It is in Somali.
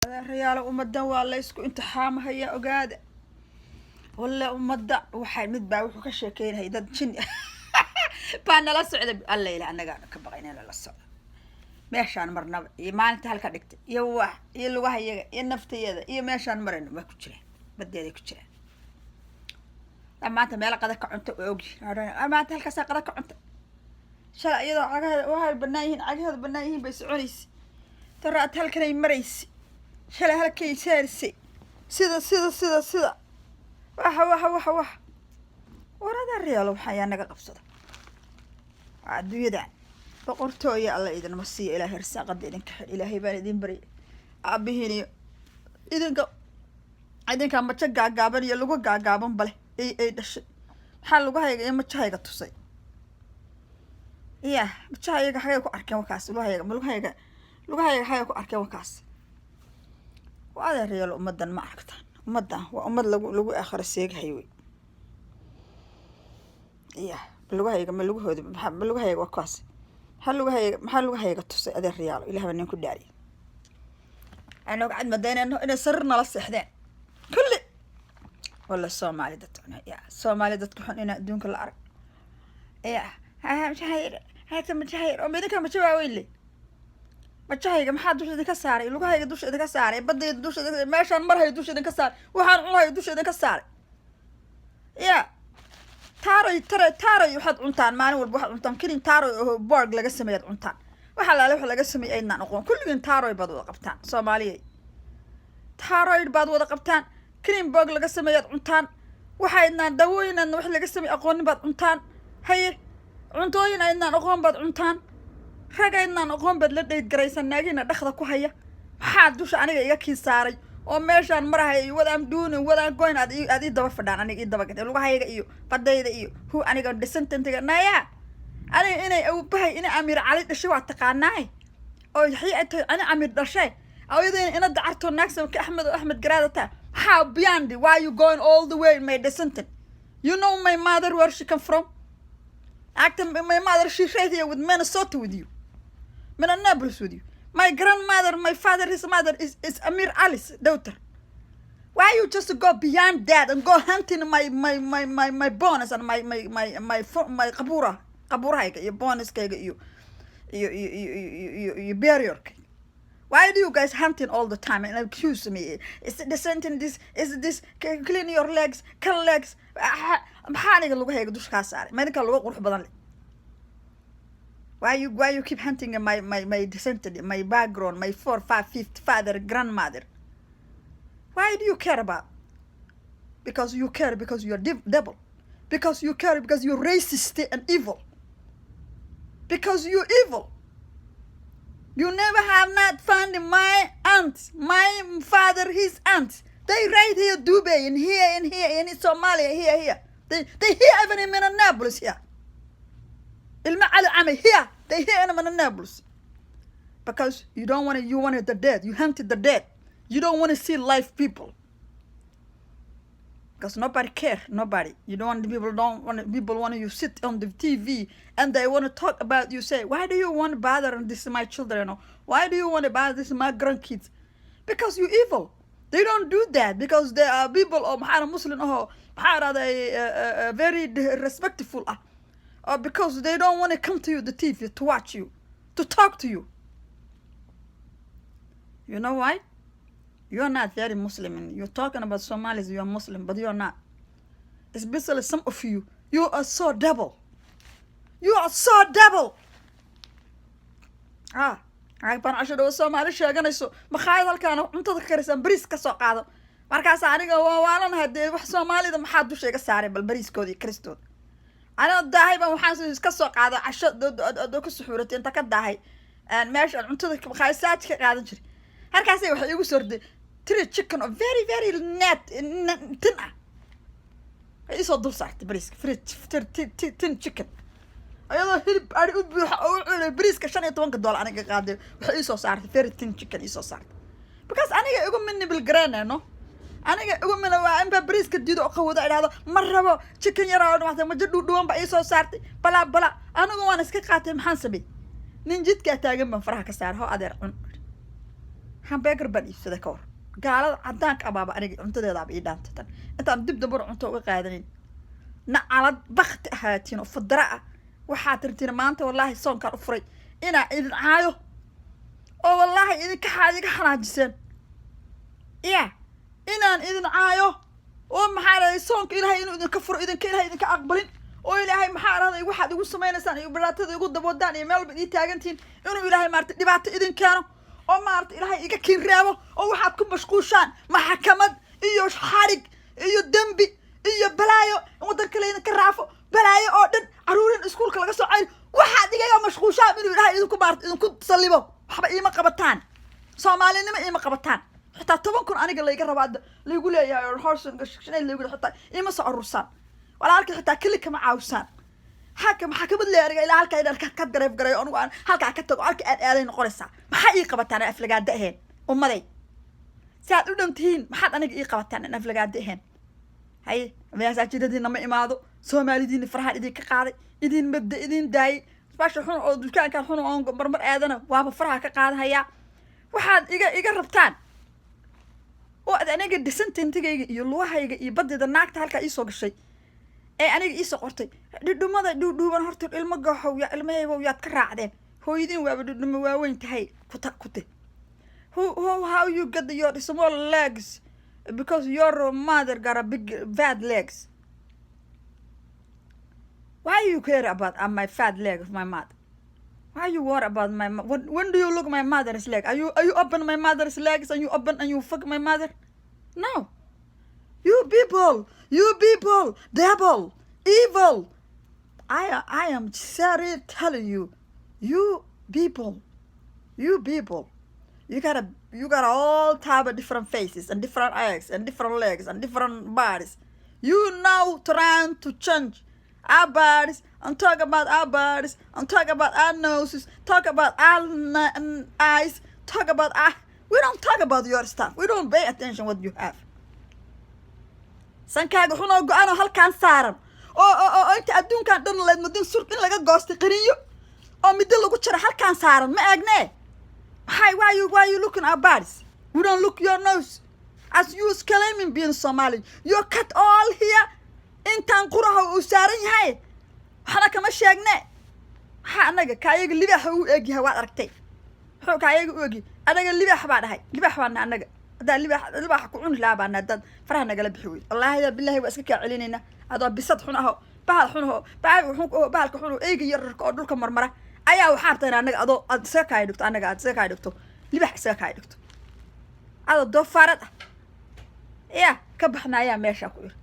Adeerayaalo, ummadan waa la ysku imtixaamahaya, ogaada. Walle ummadda waxay mid baa wuxuu ka sheekeynayay dad jin baa nala socda. Alla ila annagaa ka baqayna nala socda meeshaan marnaba iyo maalinta halka dhigtay iyo wax iyo lugahayaga iyo naftayada iyo meeshaan marayno waa ku jiraan, badeeday ku jiraan. Maanta meelo qada ka cunta waa ogyihin. Maanta halkaasaa qada ka cunta. Shalay iyadoo cagaheeda waxay banaan yihiin, cagaheeda banaan yihiin bay soconaysa. Daraad halkanay maraysa, shalay halkay saarisay, sida sida sida sida waxa waxa waxa wax. War adeerayaalo, waxaa yaa naga qabsada? Waa adduunyadan boqortooya. Alla idinma siiyo. Ilaahay arsaaqada idinka xidh. Ilaahay baan idin baryay. Aabihiin iyo idinka idinkaa majo gaagaaban iyo lugo gaagaaban bale ay dhashay. Maxaa lugahayga iyo majahayga tusay? Ya majahayaga xagay ku arkeen wakaas? Lugahayga ma lugahayga lugahayga xagay ku arkeen wakaas? Waa adeerayaal, ummadan ma aragtaan? Ummaddan waa ummad lagu aakhira seegahay wey. Ya lugahayga ma lugahooda maa ma lugahayga waa kuwaas? Maxaa lugahayga tusay, adeerayaalo? Ilah baa nin ku dhaariy. Anoog cad madaynayno inay sarir nala seexdeen kulli. Walla Soomaali dadka xun, ya Soomaali dadka xun ina adduunka la arag. Ya majahayr haka majahayr oo idinka majo waaweyn le. Majahayga maxaa dusha idinka saaray? Lugahayga dusha idinka saaray, badayda dusha idinka, meeshaan marhayo dusha idinka saaray, waxaan cunahayo dusha idinka saaray. Ya taaroy tara taaroy waxaad cuntaan maalin walba, waxaad cuntaan kelin taaroy oo borg laga sameeyaad cuntaan. Waxa laale waxa laga sameeyay aydnaan aqoon. Kulligiin taaroy baad wada qabtaan, Soomaaliyay. Taaroyd baad wada qabtaan, cream borg laga sameeyaad cuntaan. Waxaydnaan dawooyin aadna wax laga sameey aqoonin baad cuntaan. Haye, cuntooyin aydnaan aqoon baad cuntaan. Rag aydnaan aqoon baad la date garaysan, naagina dhakda ku haya. Maxaa dusha aniga iga kii saaray oo meeshaan marahaya iyo what I'm doing, what I'm going, aad ii daba fadhaan, aniga ii daba gatay lugahayga iyo badayda iyo hu aniga descendant-iga naya? Aniga inay awbahay inay Amiir Cali dhashay waa taqaanaay, oo yaxya ay tahay ani Amiir dhashay, ayadayna ina dacarto naagsamka Axmed oo Axmed Garaadata. Maxaa beyond? Why you going all the way my descendant? You know my mother, where she come from? Acta my mother, she right here with Minnesota with you, Minneapolis with you. My grandmother, my father, his mother is Amir Ali's daughter. Why you just go beyond that and go hunting my bonus and my qabura qaburahayga iyo bonuskayga iyo barrier-kayga? Why do you guys hunting all the time and accuse me? Is descending this, is this, clean your legs, cut legs. Maxaa aniga lugahayga dusha kaa saaray? Ma idinkaa luga qurux badan leh? Why you keep hunting my descendant, my background, my four, five, fifth father, grandmother? Why do you care about? Because you care because you're devil. Because you care because you're racist and evil. Because you're evil. You never have not found my aunt, my father, his aunt. They right here, Dubai, and here, and here, and in Somalia, here, here. They here even in Minneapolis here. Ilma Ali Ami here. They here in Minneapolis. Because you don't want to, you wanted the dead. You hunted the dead. You don't want to see live people. Because nobody care. Nobody. You don't want people don't want people want you sit on the TV and they want to talk about you. Say, "Why do you want to bother this my children? Or why do you want to bother this my grandkids?" Because you evil. They don't do that because there are people oo maxaa Muslim oh maxaa rahday very respectful ah. Or because they don't want to come to you the TV to watch you, to talk to you. You know why? You're not very Muslim. And you're talking about Somalis, you're Muslim, but you're not. Especially some of you. You are so devil. You are so devil. Ah, cag baan casho dhawo Soomaali sheeganayso, makhaayad halkaan cuntada ka karisaan, bariis ka soo qaado. Markaas aniga waa waalanahay dee. Wax Soomaalida maxaa dusha iga saaray? Bal bariiskooda iyo karistooda anigoo daahay baan waxaan iska soo qaado casho doo ka suxuuratay inta ka daahay meesha aan cuntada makhaayad saaji ka qaadan jiray. Halkaasay waxay igu soo riday three chicken oo very very net thin ah ay isoo dul saartay bariiska, thin chicken ayadoo hilib ari u buuxa oo u cunay bariiska $15 aniga qaaday. Waxay iisoo saartay very thin chicken iisoo saartay because aniga igu minibil garanayno, aniga igu mina waa inba bariiska diido oo qawado idhahdo ma rabo chicken yaraa oo dhamaatay majo dhuudhuwan ba iisoo saartay balaa bala. Anigu waan iska qaatay. Maxaan samey? Nin jidkaa taagan baan faraha ka saaray. Ho adeer, cun. Hamburger baan iibsaday. Ka war gaalada cadaanka abaaba aniga cuntadeedaaba ii dhaantay tan intaan dib dambana cunto uga qaadanayn. Nacalad bakti ahaatiin oo fadara ah. Waxaad tirtiin maanta wallaahi soonkaan u furay inaa idin caayo oo wallaahi idinka iga xanaajiseen ya inaan idin caayo oo maxaa dhahday, soonka Ilaahay inuu idinka furo, idinka Ilahay idinka aqbalin, oo Ilaahay, maxaa dhahday, waxaad igu samaynaysaan iyo dhibaatada igu daboodaan iyo meel walba idii taagantihiin inuu Ilaahay maarata dhibaato idin keeno oo maarata Ilaahay iga kiin reebo oo waxaad ku mashquushaan maxkamad iyo xarig iyo dembi iyo balaayo in waddanka laydinka raafo, balaayo oo dhan, carruurin iskuulka laga soo cayro, waxaad igaga mashquushaan inuu Ilaahay idinku maarata idinku sallibo. Waxba iima qabataan, Soomaalinimo iima qabataan. Xitaa 10,000 aniga layga rabo hadda laygu leeyahay horsan laygu, xitaa iima soo aruursaan. Walaalkii xitaa keli kama caawisaan. Xaka maxkamad leeyahay aniga ilaa halkaa inaan ka dareef garayo, anigu aan halkaa ka tago, halka aan aaday noqonaysaa. Maxaa ii qabataan aan aflagaada ahayn? Ummaday saad u dhan tihiin, maxaad aniga ii qabataan aan aflagaada ahayn? Haye, masaajidadiina ma imaado, Soomaalidiina farahaan idinka qaaday, idin mabda idin daayay. Baasha xun oo dukaankan xun oon marmar aadana waaba faraha ka qaadahayaa. Waxaad iga rabtaan oo ad aniga dhisantantigayga iyo lugahayga iyo badeeda naagta halkaa iisoo gashay ee aniga iisoo qortay dhidhumada dhuudhuuban. Horta ilmo gooxow ya ilmahaybow, yaad ka raacdeen? Hooyadiin waaba dhudhumo waaweyn tahay kuta kute. Who how you get your small legs? Because your mother got a big fat legs. Why you care about my fat leg of my mother? Why you worry about my when do you look my mother's leg? Are you open my mother's legs and you open and you fuck my mother? No. You people, you people, devil, evil. I am sorry telling you, you people, you people, you got all type of different faces and different eyes and different legs and different bodies. You now trying to change our bodies and talk about our bodies and talk about our noses, talk about our eyes, talk about our. We don't talk about your stuff. We don't pay attention what you have. Sankaaga xun oo go-an oo halkaan saaran oo inta adduunkan dhan leed mudin sur in laga goostay qaniyo oo middo lagu jara halkaan saaran ma eegne. Maxay why you looking our bodies? We don't look your nose. As you is claiming being Somali, you cut all here. Intaan quraha uu saaran yahay waxna kama sheegne. Maxaa anaga kaayaga libaaxa u egyahay? Waad aragtay muxuu kaayaga u egyahay? Anaga libaax baa dhahay, libaax baana anaga. Haddaa libaax libaaxa ku cuni lahaa baana haddaad faraha nagala bixi weyd. Wallaahi ya billahi, waa iska kaa celinayna adoo bisad xun aho, bahal xun aho, bahal xun aho, bahalka xun aho, eyga yararka oo dhulka marmara ayaa waxaa rabtaa in anaga adoo aad isaga kaaya dhigto, anaga aad isaga kaaya dhigto, libax isaga kaaya dhigto, adoo doofaarad ah ya ka baxna ayaa meesha ku iri.